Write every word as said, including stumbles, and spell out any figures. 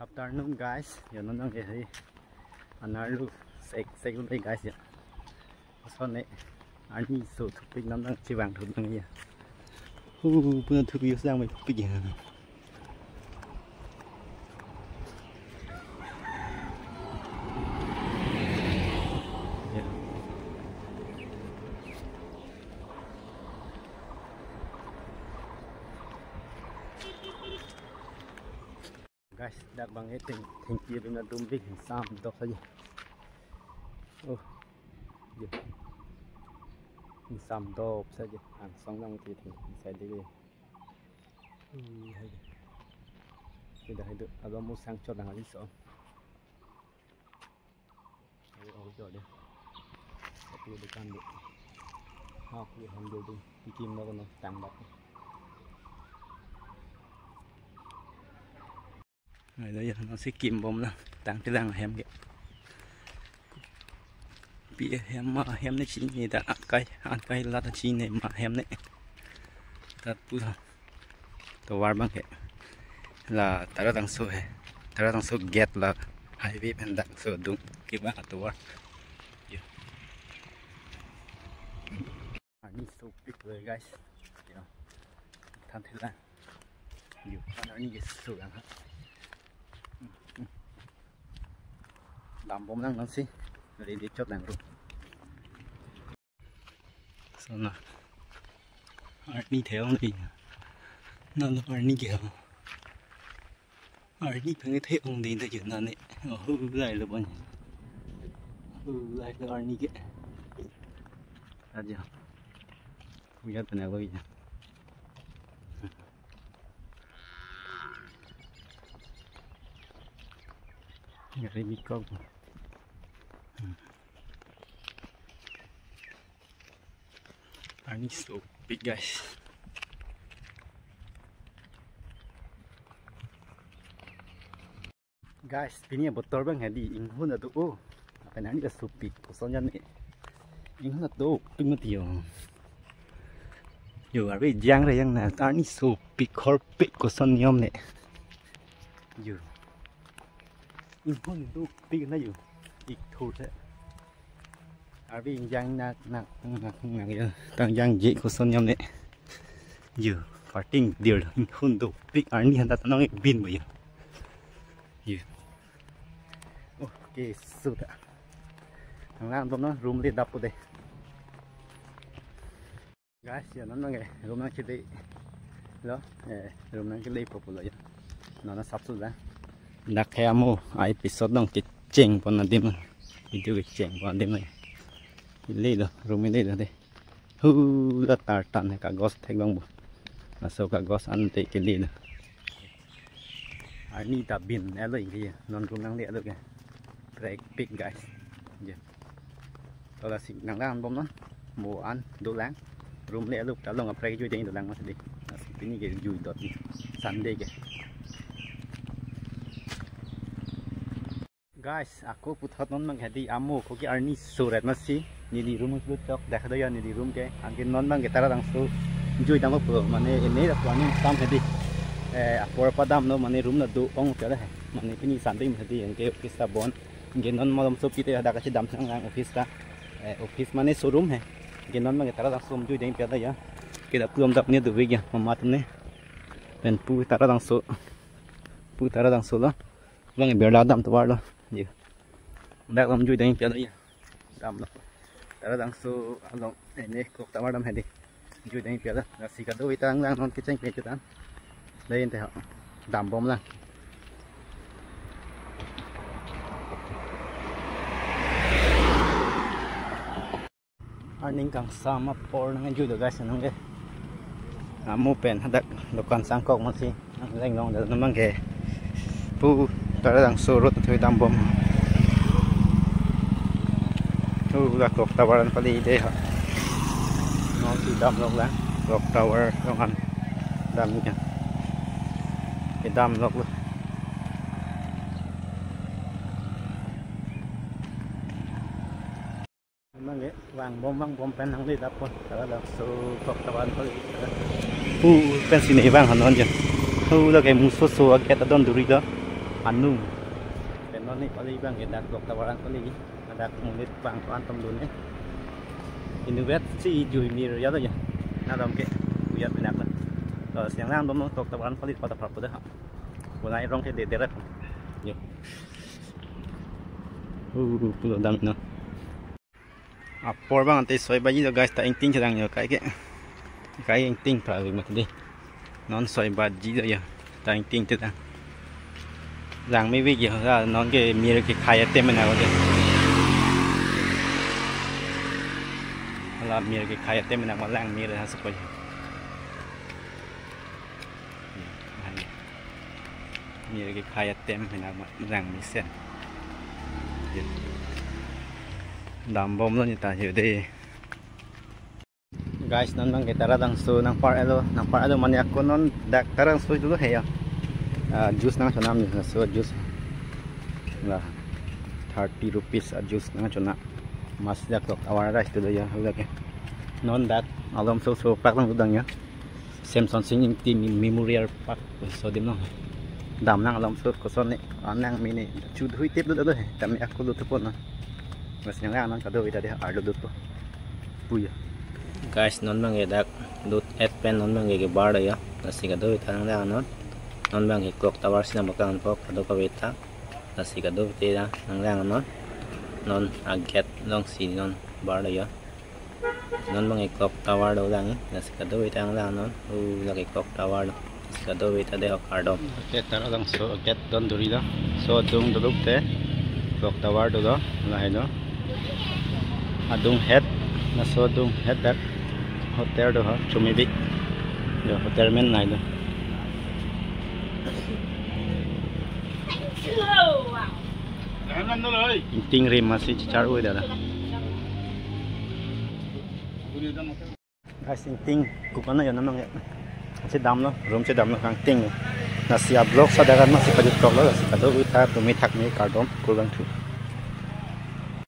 Afternoon guys, ya non nang ke hari anerlo sek sek le guys ya. Ason ne arni so thupik non nang chevang thut nang ya. Hu puna thupik yo sang mai thupik ya. Ya. Guys, dak bang e theng, thengpi adim atum pik ingsam dop saja. Oh. Ya. Ingsam dop saja. Angsong nang ti thengpi sai de. Uh, hai. Kita hai do, abang musang chot nang ali so. Ayo, ayo, jor deh. Aku dekan deh. Aku hem deh deh. Tikim na kono tang bak. Ai da ya, non si kim bom lang. Tang ti lang hem ke. Pi hem ma hem ne chini ta akai, akai la ta chini ma hem ne. Ta pu ta. Tovar bang ke. La Taradangso he. Taradangso gate la highway pen dak so dung ke bang tovar. Yo. Arni sopik le guys. Yo. Than thila. Yo, kan arni ke so yang ha. Dam bom lang non si. Ready chot lang ro. So na. Arni the ong di. Na lo arni ke ho. Arni phang the ong di ta jun na ne. Oh, hu lai lo bon. Hu lai lo arni ke. Aja. Hu ya tana lo ya. Ngari mikok. Arni sopik guys. Guys, pini botor bang hadi inghun ado o. Apa nang ni sopik koson jan ne. Inghun ado pik mati yo. Yo, arve jang re yang na arni sopik khorpik koson niom ne. Yo. Inghun ado pik na yo. Ik thur the. Arve jang nak nak nak nak yo. Tang jangje koson niom ne. Yo, parting dir inghun dopik arni handa tanong ik bin bo yo. Yo. Okay, sudah. Nang lang dom no room le dap de. Guys, ya non nang ke room nang kede lo, eh, room nang kede populo ya. Non na sap sudah. Dak he amo, a episode dong kecheng pon adim. Video kecheng pon adim. Le lo, room le lo de. Hu la tar tan he kagos thek bang bo. Laso kagos an te kele lo. Arni ta bin elo ingke ya. Non room nang le elo ke. Break pick guys. Ya. To lasi nang lang bom non. Mo an do lang. Room le elo ta long a break jui ding do lang mas di. Lasi pini ke jui dot ni. Sunday ke. Guys, ako puthot non bang hadi amo ko ki arni suret masi neli room ke tok dak do ya neli room ke. Anke non bang ke Taradangso jui dam po mane ene da planning sam hadi. Eh, apor padam no mane room na do ong ke da he. Mane pini Sunday hadi anke office ta bon. Anke non malom so pite hadak si dam sang lang office ta. Eh, office mane showroom he. Anke non bang ke Taradangso jui ding pi da ya. Ke da puam dap ne do wig ya mama tum ne. Pen pu Taradangso. Pu Taradangso lo. Bang birla dam tovar lo. Yo. Dak lam jui dang pia lo ya. Dam lo. Taradangso along ene Clock Tower dam hadi. Jui dang pia lo. Lasi kado itang lang non kecheng pe chutan. Dai ente ho. Dam bom lang. Arni kangsam apor nang jui do guys nang ke. Amo pen hadak dokan sangkok masi nang leng long do nang ke. Pu Taradangso road thoi dam bom. Tu la Clock Tower an pali de ha. Nong si dam lok la Clock Tower long an dam ni kan. Ke dam lok lo. Mang ke vang bom vang bom pen nang le dap pon. Taradangso Clock Tower an pali. Pu pensi ne vang hanon jan. Hu la ke muso so a gate adon duri do. Anu. Pen non ne kali abang ke dak Clock Tower an kali. Dak monit abang ko-an atum dun ne. Inutvet si jui mir ya do ya. Nangdam ke uyat pinak la. Laso si nangdam non Clock Tower an kali pada prap pada ha. Bonai rong ke de de rap. Yo. Uh, pulo dam non. Apor abang ante soi baji do guys, ta ingting chedang yo kai ke. Kai ingting pra wi mat de. Non soi baji do yo. Ta ingting chedang. Lang me wi yo, la non ke mir kekhai atum mena ko de. La mir kekhai atum mena ko lang mir ha sokoi. Mir kekhai atum mena ma lang mesen. Dambom lo ne ta yo de. Guys, non abang ke Taradangso nangpar-et lo, nangpar-et lo mane ako non dak Taradangso itu lo he ya. Ah, juice nangchonam ni so juice. La thirty rupees a juice nangchonam. Mas dak Clock Tower guys itu lo ya, udah ke. Non dak alom so so pak lang udang ya. Semsonsing Ingti Memorial Park so adim non. Dam nang alom so koson ne, anang mene chudhui tep do do he. Tame ako do tepon na. Mas yang lang kadokave ta de arlo do to. Puya. Guys, non abang ke dak dut-et pen non abang ke kebar do ya. Lasi kadokave ta nanglang non. Non abang ke Clock Tower si nang bakang po kadokave ta. Lasi kadokave ta nanglang non. Non a gate along si non bar do ya. Non abang ke Clock Tower do lang, lasi kadokave ta nanglang non. U, lake Clock Tower do. Lasi kadokave ta de ho kardom. Okay, Taradangso gate don duri do. So adung duluk te Clock Tower do do. Lahai do. Adung het, laso adung het dak hotel do ho, Chumibik. Do hotel men nai do. Ingting rim masi chichar ui dada. Guys, ingting kukan na yo namang ya. Chedam lo, room chedam lo kangting. Lasi a vlog sa dagan masi pajut tok lo, lasi kadokave ta tumi thak me kardom kurvangthu.